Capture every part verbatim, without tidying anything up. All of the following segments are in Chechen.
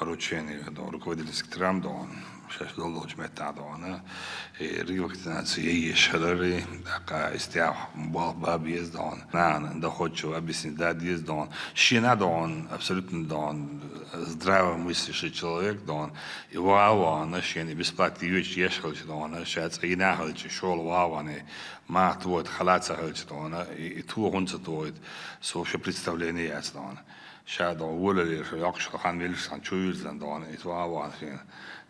Поручени дон, руководительский трам дон, шаьш долчу меттахь дон, и ревакцинация еш хилари, тӀаккха истех болх бан беза дон, нахана доходчиво объяснить дан деза дон, шена дон, абсолютно дон, здравомыслящий человек дон, и ван ван, шена и бесплатно йоьчу еш хилча дон, ша цӀа йина хилча, шола ван ван, и ма товойта хала ца хилча дон, и, и тохун ца товойта, со вообще представление яц дон. Ша дон волале, ша йоккхуш хан веллаш сан чу вирзан дон, и ван ван шена.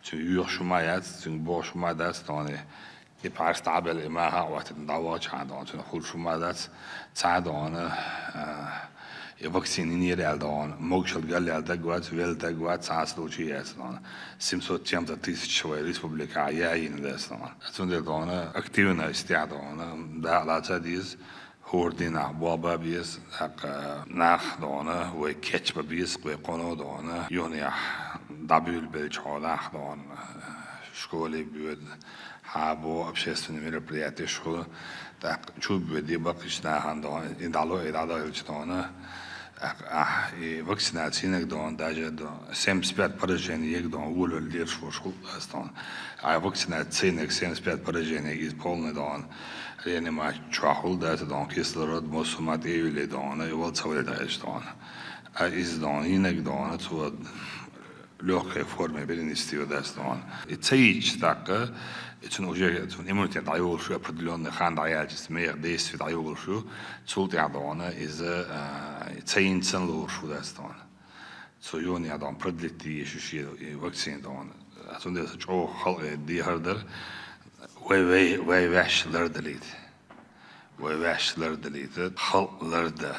Цуьнан юьхуш хӀума яц, цуьнан бохуш хӀума дац дон, и пхьарс дӀабелла, и маха а ватта дӀавахча хьан дон, цуьнан хуьлуш хӀума дац, цхьа дон, а, и вакцина йинера аьлла дон, могушалла галъяьлла дагвац, велла дагвац, цхьа а случай яц дон. Семьсот чем-то тысяч вай республикахь яйина дац дон. Цундела дон, активно истех дон, дакъа лаца деза, хӀора дийнахь болх бан беза, тӀаккха нах дон, вай кечбан беза, вай кхоно дон, юханехь дӀабуьйлабелча хьо нах дон, школе боьду, хьан боху общественный мероприятиеш хуьлу, тӀаккха чу боьду баккхийчу нахана дон, и дӀало, и дӀадойлча дон, тӀаккха ахь и вакцинация йинарг дон, даже дон, семьдесят пять поражение ерг дон, волавелла лелаш волуш хуьлу ас дон. Ахь вакцинация ца йинарг семьдесят пять поражение иза полный дон, реанимаци чохь хуьлу дац дон, кислород, массо а ма тӀе а юьллий дон, и вала ца ваьлла дӀаэцча дон. А иза дон, йинарг дон, цо лёгкой форме перенести ю дац дон. И ца йича тӀаккха, и цуьнан уже, цуьнан иммунитет дӀайолуш ю, определённый хан дӀаяьлча, иза меха действие дӀайолуш ю, цул тӀаьхьа дон, иза, а, ца йинчу санна лоруш ву дац дон. Цу юханехь дон продлить дийша ю шен и вакцина дон. Цундела сан чӀогӀа халкъе дехар дара, вай, вай, вай ваьш лардалийта. Вай ваьш лардалийта, халкъ ларда.